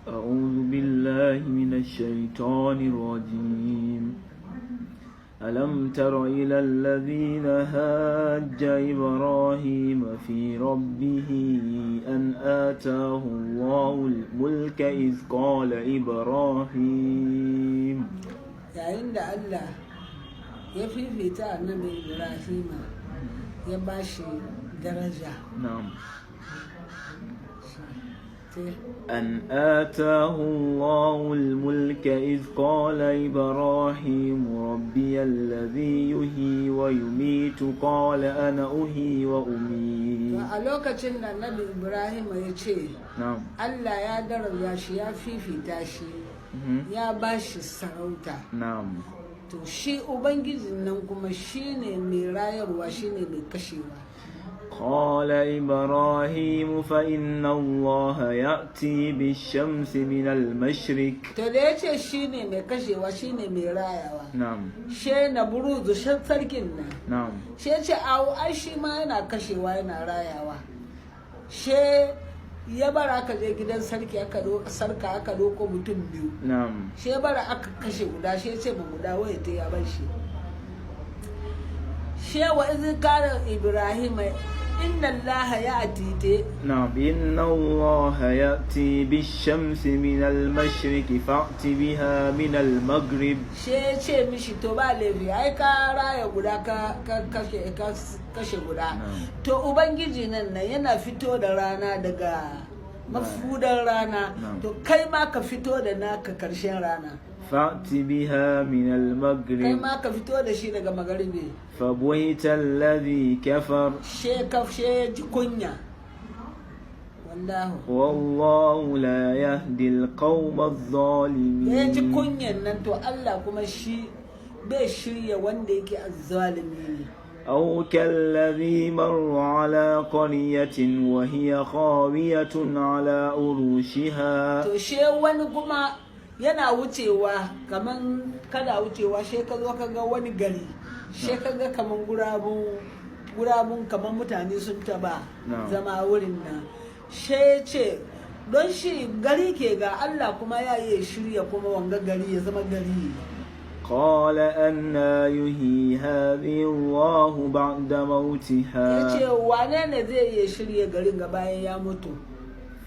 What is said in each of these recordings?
أعوذ بالله من الشيطان الرجيم. ألم تر إلى الذين هاج إبراهيم في ربه أن آتاه الله الملك إذ قال إبراهيم Yayin da Allah ya fifita Annabi Ibrahima, ya ba shi daraja. نعم. Te- أن آتاه الله الملك إذ قال إبراهيم ربي الذي يحيي ويميت قال أنا أحيي To وأميت. a lokacin da Annabi Ibrahima ya ce نعم. Allah ya daraja shi, ya fifita shi, ya ba shi sarauta, نعم. to shi Ubangijin nan kuma shi ne mai rayarwa, shi ne mai kashewa. قال إبراهيم فإن الله يأتي بالشمس من المشرق. To da ya ce shi ne mai kashewa, shi ne mai rayawa, نعم. She na buruzu shan sarkin nan, نعم. She ce awo, ai shi ma yana kashewa, yana rayawa. She ya bara aka je gidan sarki, aka sarka, aka doko mutum biyu. نعم. She bara aka kashe guda, she ce ma guda waya ta ya bar shi. She wa izin kare Ibrahim inna Allaha ya atite. نعم، إن الله يأتي بالشمس من المشرق فأت بها من المغرب. She ya ce mishi, to ba laifi, ai ka raya guda, ka kashe, ka kashe guda. Na'am. To Ubangiji nan nan yana fito da rana daga mafudan rana, Na'am. to kai ma ka fito da naka karshen rana. فأت بها من Kai المغرب. ma ka fito da shi daga magaribi. فبهت الذي كفر. She ka she ji kunya, wallahu والله لا يهدي القوم Da ya ji الظالمين. kunyan nan, to Allah kuma shi bai shirya wanda yake azzalimi ne. أو كالذي مر على قرية وهي خاوية على عروشها. To she wani kuma yana wucewa, kaman kada wucewa, she ka zo ka ga wani gari, she ka ga kaman gurabun gurabun, kaman mutane sun taba Na'am. zama wurin nan. She ya ce don shi gari ke ga, Allah kuma ya iya shirya kuma wanga gari ya zama gari. قال أنى يحيي هذه الله بعد Ya ce موتها. wane ne zai iya shirya garin ga bayan ya mutu?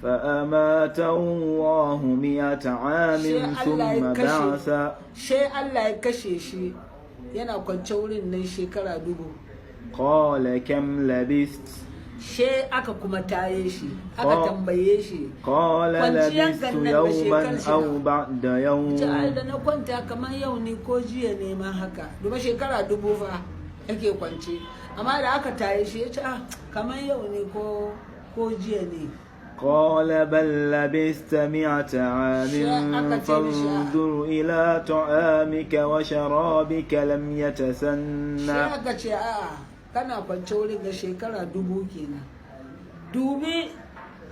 فأماته الله 100 عام شيء الله ثم يكشف. بعث. She Allah ya kashe shi yana kwance wurin nan shekara 1000. قال كم لبثت؟ She aka kuma taye shi, aka tambaye shi. قال Kwanciyar لبثت nan da يوما shekar أو shi بعد ce ai يوم. da na kwanta kamar yau ne ko jiya ne ma haka. Duba, shekara 1000 fa yake kwance, amma da aka taye shi ya ce, ah, kamar yau ne ko jiya ne. قال بل لبثت 100 عام شيء أكتر شيء. فانظر إلى طعامك وشرابك لم Sai يتسنى. aka ce, a'a, kana kwance wurin ga shekara 1000 kenan, dubi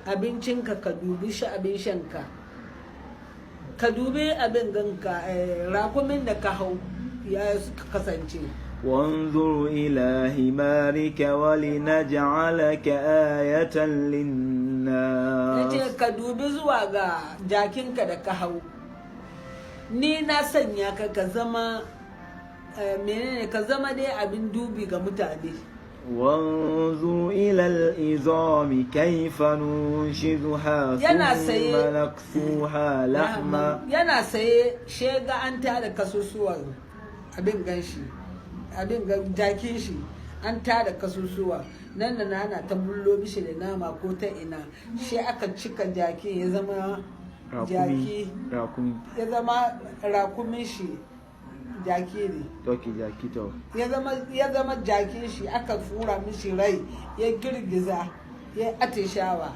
abincinka, ka dubi shi abin shanka, ka dubi abin ganka, rakumin da ka hau ya suka kasance. وانظر إلى حمارك ولنجعلك آية Ya ce للناس. ka dubi zuwa ga jakinka da ka hau, ni na sanya ka ka zama menene, ka zama dai abin dubi ga mutane. وانظر إلى العظام كيف ننشزها Yana ثم saye- نكسوها لحما. Yana saye shega an tada kasusuwan abin ganshi, abin gan jakin shi, an tada kasusuwa nan da ana ta bullo mishi da nama ko ta ina. Shi aka cika jakin ya zama jaki. Rakumi, rakumi. Ya zama rakumin shi jaki ne. Doki, jaki to. Ya zama jakin shi, aka fura mishi rai, ya girgiza, ya atishawa.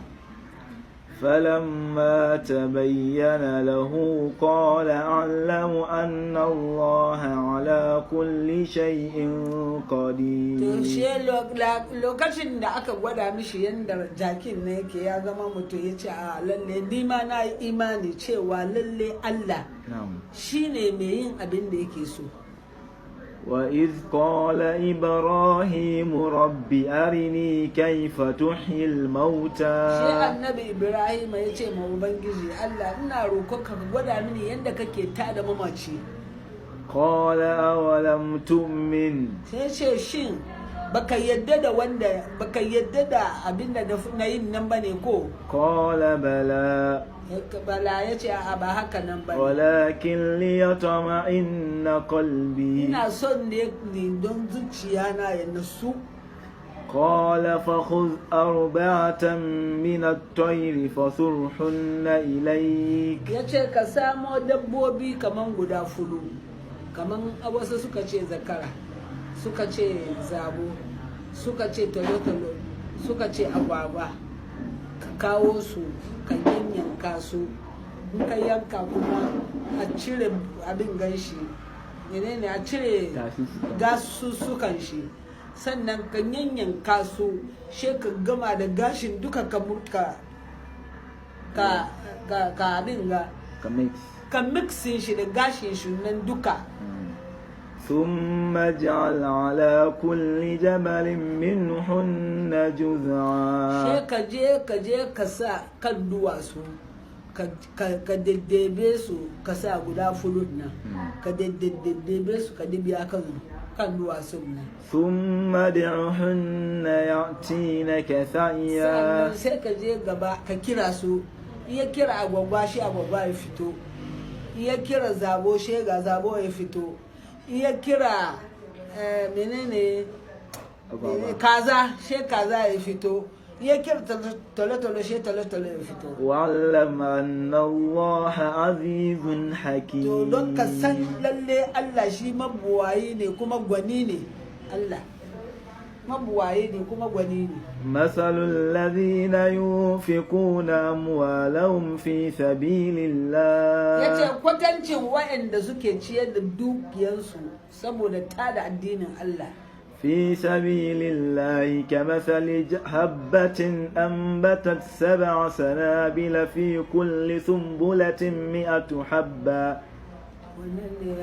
فلما تبين له قال أعلم أن الله على كل شيء To قدير. Shi lokacin da aka gwada mishi yadda jakin ne yake ya zama mutum, ya ce, a lalle ni ma na yi imani cewa lalle Allah نعم. shi ne mai yin abin da yake so. وإذ قال إبراهيم رب أرني كيف تحيي الموتى. Shi annabi Ibrahim ya ce ma Ubangiji Allah, ina roƙon ka gwada mini yadda kake tada mamaci. قال أولم تؤمن؟ Sai ce, shin baka yadda da wanda baka yadda da abin da na yin nan bane ko? قال بلى. Bala, ya ce a'a, ba haka nan bane. ولكن ليطمئن قلبي. Ina son ne don zuciya na ya nasu. قال فخذ أربعة من الطير فصرهن إليك. Ya ce ka samo dabbobi kaman guda fudu, kaman wasu suka ce zakara, suka ce zabo, suka ce talo-talo, suka ce agwagwa. Ka kawo su, ka yanyanka su. In ka yanka kuma, a cire abin ganshi, menene, a cire gasussukan shi, sannan ka yanyanka su, she ka gama da gashin duka, ka murka ka abin ga ka mix. Ka mixin shi da gashin shi nan duka. ثم اجعل على كل جبل منهن جزعا. She ka je ka sa kan duwatsu, ka daddebe su, ka sa guda fulun nan, ka daddebe su, ka dibiya kan duwatsun nan. ثم ادعهن يأتينك سعيا. Sannan sai ka je gaba ka kira su. In ya kira agwagwa, shi agwagwa ya fito. In ya kira zabo, shi ga zabo ya fito. In ya kira menene? Agwagwa. Kaza, shi kaza ya fito. In ya kira tolo-tolo, shi tolo-tolo ya fito. واعلم أن الله عزيز حكيم. To don ka san lalle Allah shi mabuwayi ne kuma gwani ne. Allah mabuwayi ne kuma gwani ne. مثل الذين ينفقون أموالهم في سبيل Ya ce الله kwatancin waɗanda suke ciyar da dukiyansu saboda tada addinin Allah في سبيل الله كمثل حبة أنبتت سبع سنابل في كل سنبلة 100 حبة. Wannan ne ya